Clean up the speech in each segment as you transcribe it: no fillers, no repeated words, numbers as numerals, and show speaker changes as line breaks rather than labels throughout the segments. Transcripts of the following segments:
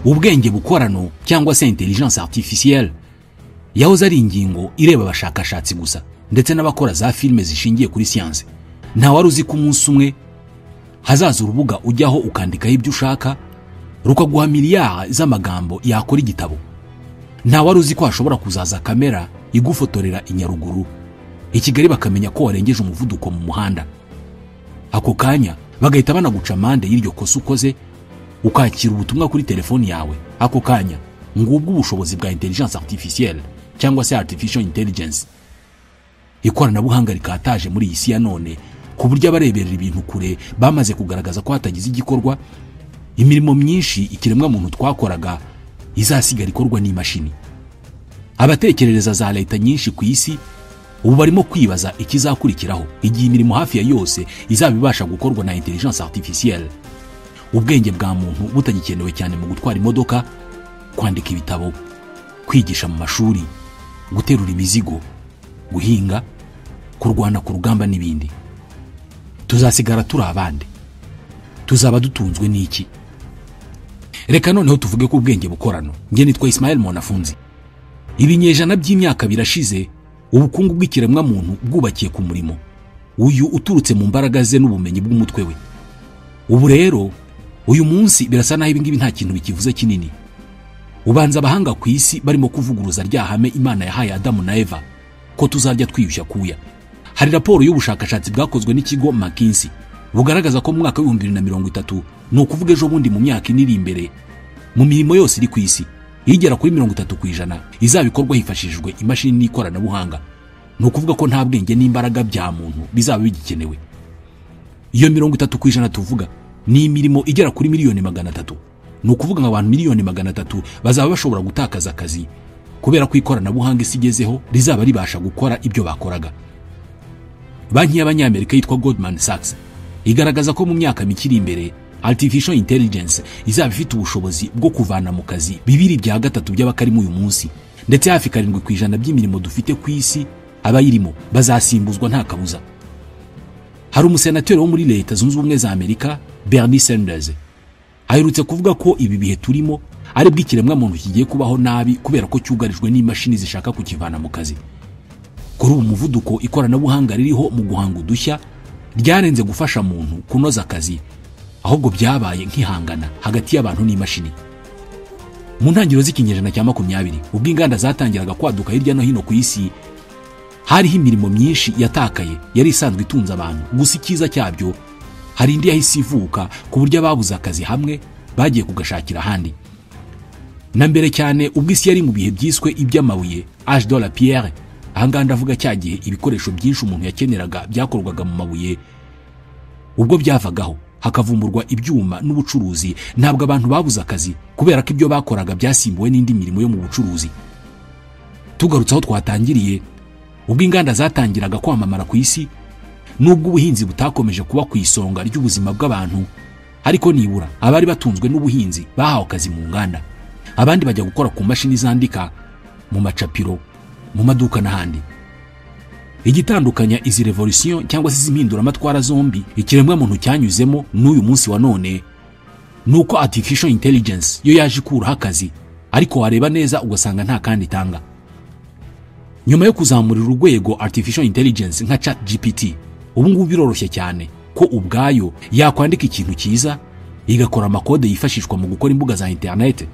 Ubwenge bukorano cyangwa se intelligence artificielle yahoze ari ingingo ireba abashakashatsi gusa ndetse n'abakora za filime zishingiye kuri siyanse. Nta wari uzi ko umunsi umwe hazaza urubuga ujyaho ukandikaho ibyo ushaka rukaguha miliyari z'amagambo yakora igitabo. Nta wari uzi ko hashobora kuzaza kamera igufotorera i Nyaruguru, i Kigali, bakamenya ko warengeje umuvuduko mu muhanda, ako kanya bagahita banaguca amande y'iryo kosa ukoze, ukakira ubutumwa kuri telefoni yawe ako kanya. Ngubwo ubushobozi bwa intelligence artificielle cyangwa se artificial intelligence, ikoranabuhanga rikataje muri iyi si ya none, ku buryo abareberera ibintu kure bamaze kugaragaza ko hatagize igikorwa, imirimo myinshi ikiremwamuntu twakoraga izasigara ikorwa n'imashini. Abatekerereza za leta nyinshi ku isi ubu barimo kwibaza ikizakurikiraho igihe imirimo hafi ya yose izaba ibasha gukorwa na intelligence artificielle, ubwenge bwa muntu butagikenewe cyane mu gutwara imodoka, kwandika ibitabo, kwigisha mu mashuri, guterura imizigo, guhinga, kurwana ku rugamba n'ibindi. Tuzasigara turi abandi? Tuzaba dutunzwe n'iki? Reka noneho tuvuge ko ubwenge bukorano. Njye nitwa Ismael Mwanafunzi. Ibinyejana by'imyaka birashize ubukungu bw'ikiremwamuntu bwubakiye ku murimo uyu uturutse mu mbaraga ze n'ubumenyi bw'umutwe we. Ubu rero uyu munsi birasa naho ibingibi nta kintu bikivuze kinini. Ubanza abahanga ku isi barimo kuvuguruza rya hame Imana yahaye Adamu na Eva ko tuzarya twiyushya kuya. Hari raporo y'ubushakashatsi bwakozwe n'ikigo McKinsey bugaragaza ko mu mwaka wa 2030, ni ukuvuga ejo bundi, mu myaka 4 iri imbere, mu mirimo yose iri ku isi, igera kuri 30% izaba ikorwa hifashishijwe imashini n'ikoranabuhanga. Ni ukuvuga ko nta bwenge n'imbaraga bya muntu bizaba bigikenewe. Iyo 30% tuvuga ni imirimo igera kuri miliyoni 300. Ni ukuvuga ngo abantu miliyoni 300 bazaba bashobora gutakaza akazi kubera ko ikoranabuhanga isi igezeho rizaba ribasha gukora ibyo bakoraga. Banki y'Abanyamerika yitwa Goldman Sachs igaragaza ko mu myaka mike iri imbere artificial intelligence izaba ifite ubushobozi bwo kuvana mu kazi bibiri bya gatatu by'abakarimo uyu munsi, ndetse hafi 7% by'imirimo dufite ku isi abayirimo bazasimbuzwa nta kabuza. Hari umusenateri wo muri Leta Zunze Ubumwe za Amerika, Bernie Sanders, aherutse kuvuga ko ibi bihe turimo ari bwo ikiremwamuntu kigiye kubaho nabi kubera ko cyugarijwe n'imashini zishaka kukivana mu kazi. Kuri ubu muvuduko ikoranabuhanga ririho mu guhanga udushya ryarenze gufasha muntu kunoza akazi, ahubwo byabaye nk'ihangana hagati y'abantu n'imashini. Mu ntangiriro z'ikinyejana cya 20, ubwo inganda zatangiraga kwaduka hirya no hino ku isi, hariho imirimo myinshi yatakaye yari isanzwe itunze abantu. Gusa icyiza cyabyo, hari indi yahise ivuka, ku buryo ababuze akazi hamwe bagiye kugashakira ahandi. Na mbere cyane, ubwo isi yari mu bihe byiswe iby'amabuye, âge de la pierre, ahangaha ndavuga cya gihe ibikoresho byinshi umuntu yakeneraga byakorwaga mu mabuye, ubwo byavagaho hakavumburwa ibyuma n'ubucuruzi, ntabwo abantu babuze akazi kubera ko ibyo bakoraga byasimbuwe n'indi mirimo yo mu bucuruzi. Tugarutse aho twatangiriye, ubwo inganda zatangiraga kwamamara ku isi, nubwo ubuhinzi butakomeje kuba ku isonga ry'ubuzima bw'abantu, ariko nibura abari batunzwe n'ubuhinzi bahawe akazi mu nganda, abandi bajya gukora ku mashini zandika, mu macapiro, mu maduka n'ahandi. Igitandukanya izi revolution cyangwa se izi mpinduramatwara zombi ikiremwamuntu cyanyuzemo n'uyu munsi wa none ni uko artificial intelligence yo yaje ikuraho akazi, ariko wareba neza ugasanga nta kandi itanga. Nyuma yo kuzamurira urwego artificial intelligence nka Chat GPT, ubu ngubu biroroshye cyane ko ubwayo yakwandika ikintu cyiza, igakora amakode yifashishwa mu gukora imbuga za interineti,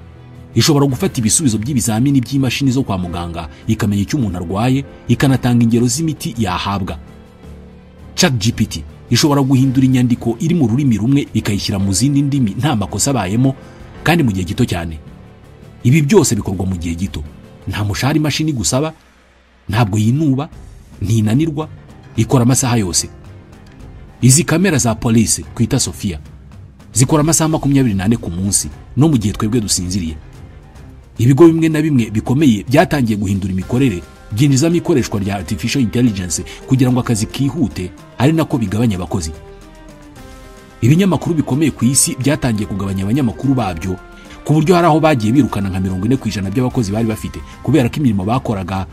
ishobora gufata ibisubizo by'ibizamini by'imashini zo kwa muganga ikamenya icyo umuntu arwaye, ikanatanga ingero z'imiti yahabwa. Chat GPT ishobora guhindura inyandiko iri mu rurimi rumwe ikayishyira mu zindi ndimi nta makosa abayemo, kandi mu gihe gito cyane. Ibi byose bikorwa mu gihe gito, nta mushahara imashini gusaba, ntabwo yinuba, ntinanirwa, ikora amasaha yose. Izi kamera za polisi twita Sofia zikora amasaha 24 ku munsi, no mu gihe twebwe dusinziriye. Ibigo bimwe na bimwe bikomeye byatangiye guhindura imikorere, byinjizamo ikoreshwa rya artificial intelligence kugira ngo akazi kihute, ari nako bigabanya abakozi. Ibinyamakuru bikomeye ku isi byatangiye kugabanya abanyamakuru babyo, ku buryo hari aho bagiye birukana nka 40% by'abakozi bari bafite, kubera ko imirimo bakoraga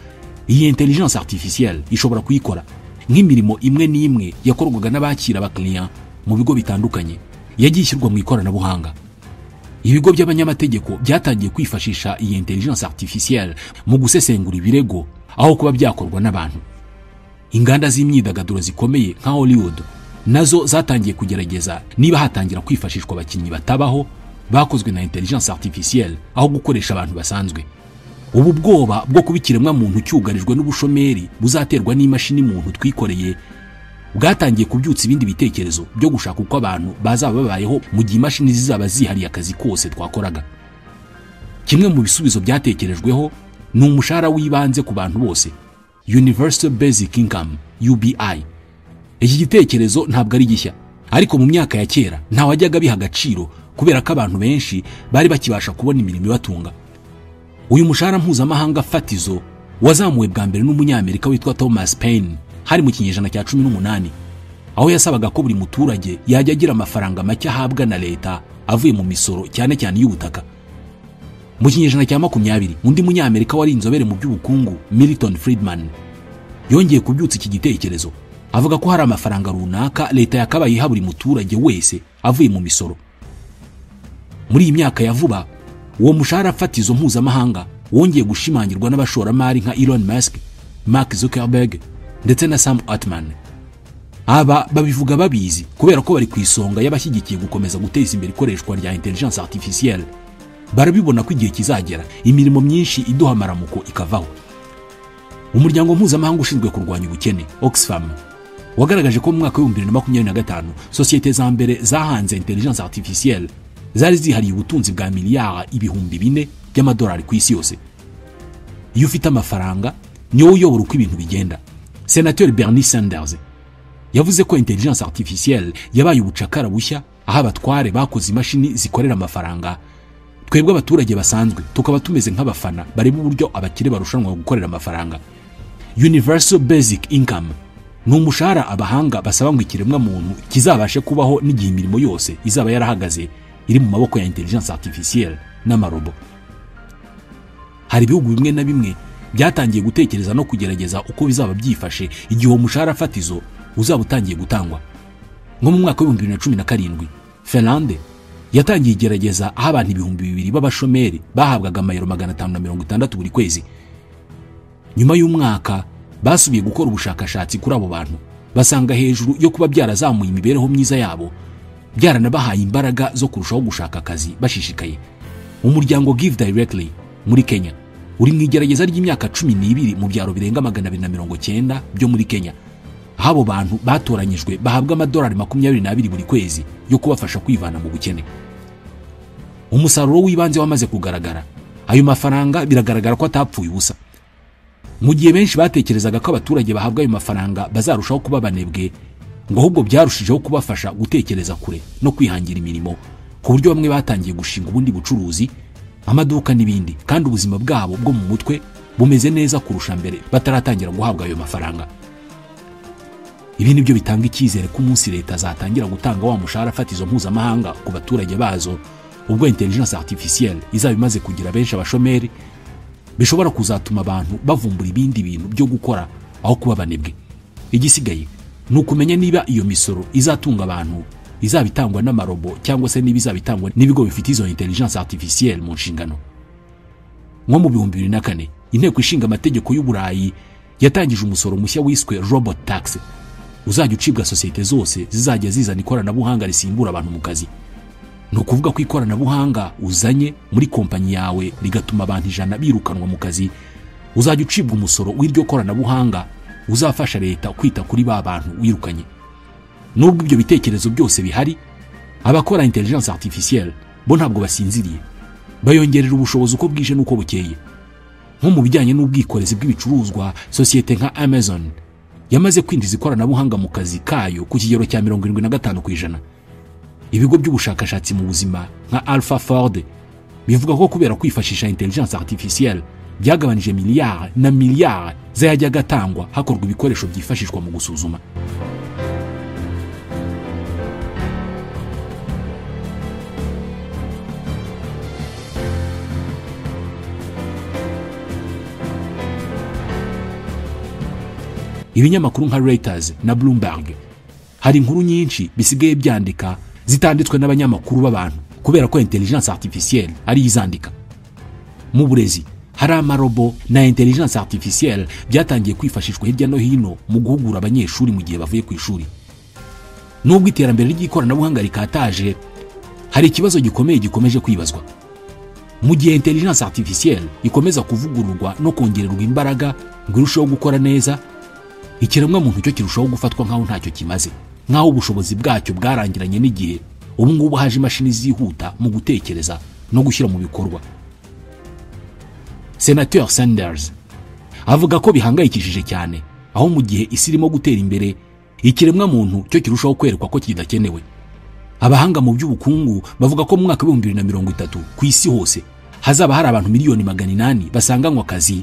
iyi intelligence artificielle ishobora kuyikora. Nk'imirimo imwe n'imwe yakorwaga n'abakira abakiriya mu bigo bitandukanye yagiye ishyirwa mu ikoranabuhanga. Ibigo by'abanyamategeko byatangiye kwifashisha iyi intelligence artificielle mu gusesengura ibirego aho kuba byakorwa n'abantu. Inganda z'imyidagaduro zikomeye nka Hollywood nazo zatangiye kugerageza niba hatangira kwifashishwa abakinnyi batabaho bakozwe na intelligence artificielle aho gukoresha abantu basanzwe. Ubu bwoba bwo kuba ikiremwa muntu cyugarijwe n'ubushomeri buzaterwa n'imashini muntu twikoreye bwatangiye kubyutsa ibindi bitekerezo byo gushaka uko abantu bazaba babayeho mu gihe imashini zizaba zihariye akazi kose twakoraga. Kimwe mu bisubizo byatekerejweho ni umushahara w'ibanze ku bantu bose, Universal Basic Income UBI. Iki gitekerezo ntabwo ari gishya, ariko mu myaka ya kera ntawajyaga biha agaciro kubera ko abantu benshi bari bakibasha kubona imirimo ibatunga. Uyu mushahara mpuzamahanga fatizo wazamuwe bwa mbere n'umunyamerika witwa Thomas Paine hari mu kinyejana cya 18, aho yasabaga ko buri muturage yajya agira amafaranga make ahabwa na leta avuye mu misoro cyane cyane y'ubutaka. Mu kinyejana cya 20 undi munyamerika wari inzobere mu by'ubukungu Milton Friedman yongeye kubyutsa iki gitekerezo, avuga ko hari amafaranga runaka leta yakabaye iha buri muturage wese avuye mu misoro. Muri iyi myaka ya vuba uwo mushahara fatizo mpuzamahanga wongeye gushimangirwa n'abashoramari nka Elon Musk, Mark Zuckerberg ndetse na Sam Altman. Aba babivuga babizi kubera ko bari ku isonga y'abashyigikiye gukomeza guteza imbere ikoreshwa rya intelligence artificielle. Barabibona ko igihe kizagera imirimo myinshi iduha amaramuko ikavaho. Umuryango mpuzamahanga ushinzwe kurwanya ubukene Oxfam wagaragaje ko mu mwaka wa 2025 sosiyete za mbere zahanze intelligence artificielle zari zihariye ubutunzi bwa miliyari 4,000 by'amadolari ku isi yose. Iyo ufite amafaranga niwo uyobora uko ibintu bigenda. Senateur Bernie Sanders yavuze ko intelligence artificielle yabaye ubucakara bushya, aho abatware bakoze imashini zikorera amafaranga, twebwe abaturage basanzwe tukaba tumeze nk'abafana bareba uburyo abakire barushanwa gukorera amafaranga. Universal Basic Income ni umushahara abahanga basaba ngo ikiremwa muntu kizabashe kubaho n'igihe imirimo yose izaba yarahagaze iri mu maboko ya intelligence artificielle n'amarobo. Hari ibihugu bimwe na bimwe byatangiye gutekereza no kugerageza uko bizaba byifashe igihe uwo mushahara fatizo uzaba utangiye gutangwa. Nko mu mwaka wa 2017 Finlande yatangiye igerageza aho abantu 2000 b'abashomeri bahabwaga amayero 560 buri kwezi. Nyuma y'umwaka basubiye gukora ubushakashatsi kuri abo bantu, basanga hejuru yo kuba byarazamuye imibereho myiza yabo, byaranabahaye imbaraga zo kurushaho gushaka akazi bashishikaye. Umuryango Give Directly muri Kenya uri mu igerageza ry'imyaka 12 mu byaro birenga 290 byo muri Kenya, aho abo bantu batoranyijwe bahabwa amadolari 22 buri kwezi yo kubafasha kwivana mu bukene. Umusaruro w'ibanze wamaze kugaragara. Ayo mafaranga biragaragara ko atapfuye ubusa. Mu gihe benshi batekerezaga ko abaturage bahabwa ayo mafaranga bazarushaho kuba banebwe, ngo ahubwo byarushijeho kubafasha gutekereza kure no kwihangira imirimo, ku buryo bamwe batangiye gushinga ubundi bucuruzi, amaduka n'ibindi, kandi ubuzima bwabo bwo mu mutwe bumeze neza kurusha mbere bataratangira guhabwa ayo mafaranga. Ibi nibyo bitanga icyizere ko umunsi leta zatangira gutanga wa mushahara fatizo mpuzamahanga ku baturage bazo, ubwo intelligence artificielle izaba imaze kugira benshi abashomeri, bishobora kuzatuma abantu bavumbura ibindi bintu byo gukora aho kuba banebwe. Igisigaye ni ukumenya niba iyo misoro izatunga abantu izabitangwa n'amarobo cyangwa se niba izabitangwa n'ibigo bifite izo intelligence artificielle mu nshingano. Nko mu 2004 inteko ishinga amategeko y'Uburayi yatangije umusoro mushya wiswe robot tax, uzajya ucibwa sosiyete zose zizajya zizana ikoranabuhanga risimbura abantu mu kazi. Ni ukuvuga ko ikoranabuhanga uzanye muri kompanyi yawe rigatuma abantu 100 birukanwa mu kazi, uzajya ucibwa umusoro w'iryo koranabuhanga uzafasha leta kwita kuri ba bantu wirukanye. Nubwo ibyo bitekerezo byose bihari, abakora intelligence artificielle bo ntabwo basinziriye, bayongerera ubushobozi uko bwije n'uko bukeye. Nko mu bijyanye n'ubwikorezi bw'ibicuruzwa, sosiyete nka Amazon yamaze kwinjiza ikoranabuhanga mu kazi kayo ku kigero cya 75%. Ibigo by'ubushakashatsi mu buzima nka Alpha Ford bivuga ko kubera kwifashisha intelligence artificielle byagabanije miliyari na miliyari zayajyaga atangwa hakorwa ibikoresho byifashishwa mu gusuzuma. Ibinyamakuru nka Reuters na Bloomberg hari inkuru nyinshi bisigaye byandika zitanditswe n'abanyamakuru b'abantu kubera ko intelligence artificielle ari izandika. Mu burezi hari amarobo na intelligence artificielle byatangiye kwifashishwa hirya no hino mu guhugura abanyeshuri mu gihe bavuye ku ishuri. Nubwo iterambere ry'ikoranabuhanga rikataje, hari ikibazo gikomeye gikomeje kwibazwa. Mu gihe intelligence artificielle ikomeza kuvugururwa no kongererwa imbaraga ngo irusheho gukora neza, ikiremwa muntu cyo kirushaho gufatwa nkaho ntacyo kimaze, nkaho ubushobozi bwacyo bwarangiranye n'igihe. Ubu ngubu haje imashini zihuta mu gutekereza no gushyira mu bikorwa. Senator Sanders avuga ko bihangayikishije cyane aho mu gihe isi irimo gutera imbere, ikiremwa muntu cyo kirushaho kwerekwa ko kidakenewe. Abahanga mu by'ubukungu bavuga ko mu mwaka wa 2030 ku isi hose hazaba hari abantu 800,000,000 basanganywa akazi,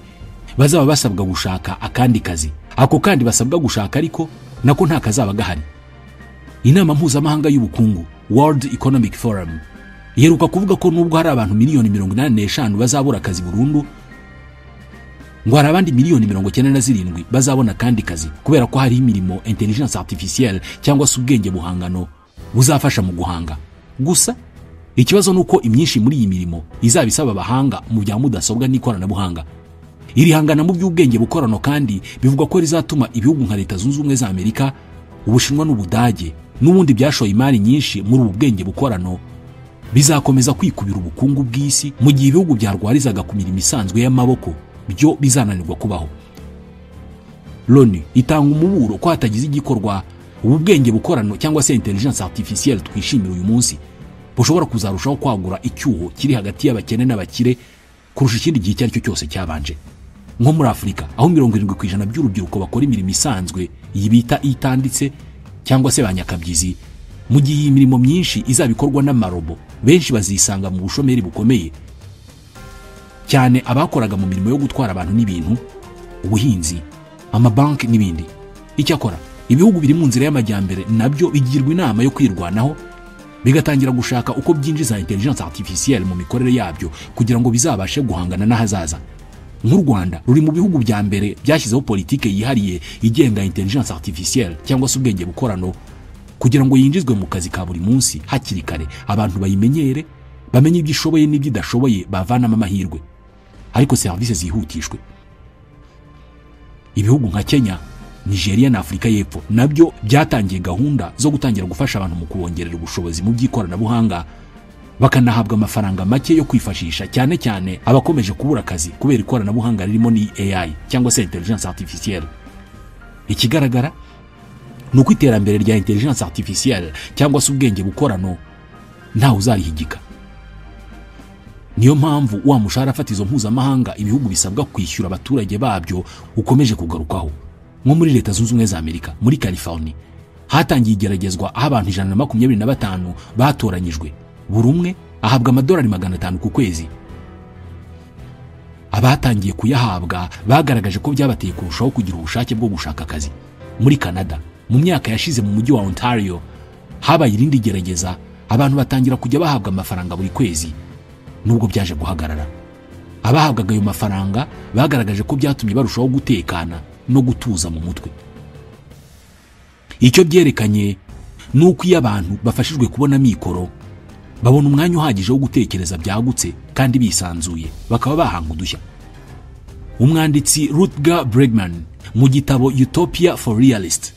bazaba basabwa gushaka akandi kazi. Ako kandi basabwa gushaka ariko nako nta kazaba gahari. Inama mpuzamahanga y'ubukungu World Economic Forum iheruka kuvuga ko nubwo hari abantu 85,000,000 bazabura akazi burundu, ngo hari abandi 97,000,000 bazabona kandi kazi kubera ko hari imirimo intelligence artificielle cyangwa se ubwenge buhangano buzafasha mu guhanga. Gusa ikibazo nuko imyinshi muri iyi mirimo izaba isaba abahanga mu bya mudasobwa n'ikoranabuhanga. Iri hangana mu by'ubwenge bukorano kandi bivugwa ko rizatuma ibihugu nka Leta Zunze Ubumwe za Amerika, Ubushinwa n'Ubudage n'ubundi byashoye imari nyinshi muri ubu bwenge bukorano bizakomeza kwikubira ubukungu bw'isi, mu gihe ibihugu byarwarizaga ku mirimo isanzwe y'amaboko byo bizananirwa kubaho. Loni itanga umuburo ko hatagize igikorwa, ubu bwenge bukorano cyangwa se intelligence artificielle twishimira uyu munsi bushobora kuzarushaho kwagura icyuho kiri hagati y'abakene n'abakire kurusha ikindi gihe icyo ari cyo cyose cyabanje. Nko muri Afurika aho 70% by'urubyiruko bakora imirimo isanzwe iyi bita itanditse cyangwa se banyakabyizi, mu gihe iyi mirimo myinshi izabikorwa n'amarobo, benshi bazisanga mu bushomeri bukomeye, cyane abakoraga mu mirimo yo gutwara abantu n'ibintu, ubuhinzi, amabanki n'ibindi. Icyakora ibihugu biri mu nzira y'amajyambere nabyo bigirwa inama yo kwirwanaho, bigatangira gushaka uko byinjiza intelligence artificielle mu mikorere yabyo kugira ngo bizabashe guhangana n'ahazaza. Nk'u Rwanda ruri mu bihugu bya mbere byashyizeho politike yihariye igenga intelligence artificielle cyangwa se ubwenge bukorano kugira ngo yinjizwe mu kazi ka buri munsi hakiri kare, abantu bayimenyere, bamenye ibyo ishoboye n'ibyo idashoboye, bavanamo amahirwe, ariko serivisi zihutishwe. Ibihugu nka Kenya, Nigeria na Afurika y'Epfo nabyo byatangiye gahunda zo gutangira gufasha abantu mu kubongerera ubushobozi mu by'ikoranabuhanga, bakanahabwa amafaranga make yo kwifashisha, cyane cyane abakomeje kubura akazi kubera ikoranabuhanga ririmo ni AI cyangwa se intelligence artificielle. Ikigaragara ni uko iterambere rya intelligence artificielle cyangwa se ubwenge bukorano ntawe uzarihigika. Niyo mpamvu wa mushahara fatizo mpuzamahanga ibihugu bisabwa kwishyura abaturage babyo ukomeje kugarukaho. Nko muri Leta Zunze Ubumwe za Amerika, muri California, hatangiye igeragezwa aho abantu 125 batoranyijwe, buri umwe ahabwa amadolari 500 ku kwezi. Abatangiye kuyahabwa bagaragaje ko byabateye kurushaho kugira ubushake bwo gushaka akazi. Muri Canada, mu myaka yashize mu mujyi wa Ontario, habaye irindi gerageza, abantu batangira kujya bahabwa amafaranga buri kwezi, nubwo byaje guhagarara. Abahabwaga ayo mafaranga bagaragaje ko byatumye barushaho gutekana no gutuza mu mutwe. Icyo byerekanye nuko iyo abantu bafashijwe kubona mikoro, babona umwanya uhagije wo gutekereza byagutse kandi bisanzuye, bakaba bahanga udushya. Umwanditsi Rutger Bregman mu gitabo Utopia for Realists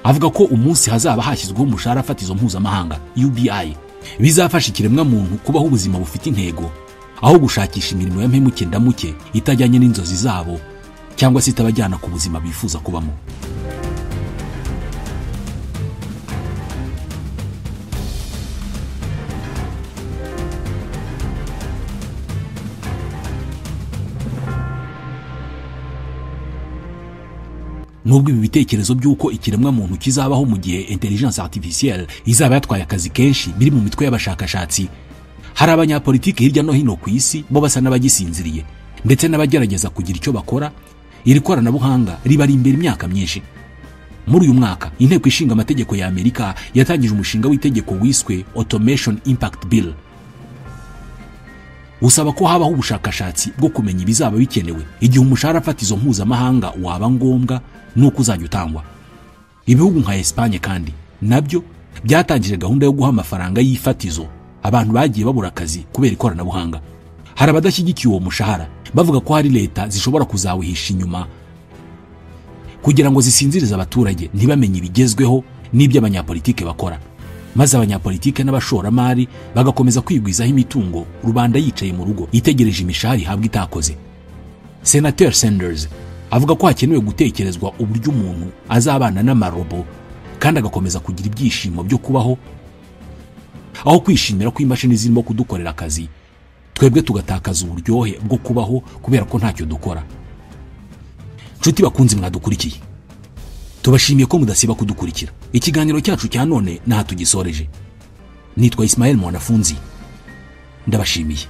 avuga ko umunsi hazaba hashyizweho umushahara fatizo mpuzamahanga UBI bizafasha ikiremwa muntu kubaho ubuzima bufite intego, aho gushakisha imirimo ya mpemuke ndamuke itajyanye n'inzozi zabo cyangwa se itabajyana ku buzima bifuza kubamo. Nubwo ibi bitekerezo by'uko ikiremwa muntu kizabaho mu gihe intelligence artificielle izaba yatwaye akazi kenshi biri mu mitwe y'abashakashatsi, hari abanyapolitiki hirya no hino ku isi bo basa n'abagisinziriye ndetse n'abagerageza kugira icyo bakora. Iri koranabuhanga ribari imbere imyaka myinshi. Muri uyu mwaka inteko ishinga amategeko ya Amerika yatangije umushinga w'itegeko wiswe Automation Impact Bill, usaba ko habaho ubushakashatsi bwo kumenya ibizaba bikenewe igihe umushahara fatizo mpuzamahanga waba ngombwa nuko uzajya utangwa. Ibihugu nka Espagne kandi nabyo Byatangije gahunda yo guha amafaranga y'ifatizo abantu bagiye babura akazi kubera ikoranabuhanga. Hari abadashyigikiye uwo mushahara bavuga ko hari leta zishobora kuzawihisha inyuma kugira ngo zisinzirize abaturage ntibamenye ibigezweho n'ibyo abanyapolitike bakora, maze abanyapolitike n'abashoramari bagakomeza kwigwizaho imitungo, rubanda yicaye mu rugo itegereje imishahara ihabwa itakoze. Senator Sanders avuga ko hakenewe gutekerezwa uburyo umuntu azabana n'amarobo kandi agakomeza kugira ibyishimo byo kubaho, aho kwishimira ko imashini zirimo kudukorera akazi twebwe tugatakaza uburyohe bwo kubaho kubera ko ntacyo dukora. Nshuti bakunzi mwadukurikiye, tubashimiye ko mudasiba kudukurikira. Ikiganiro cyacu cya none naha tugisoreje. Nitwa Ismael Mwanafunzi, ndabashimiye.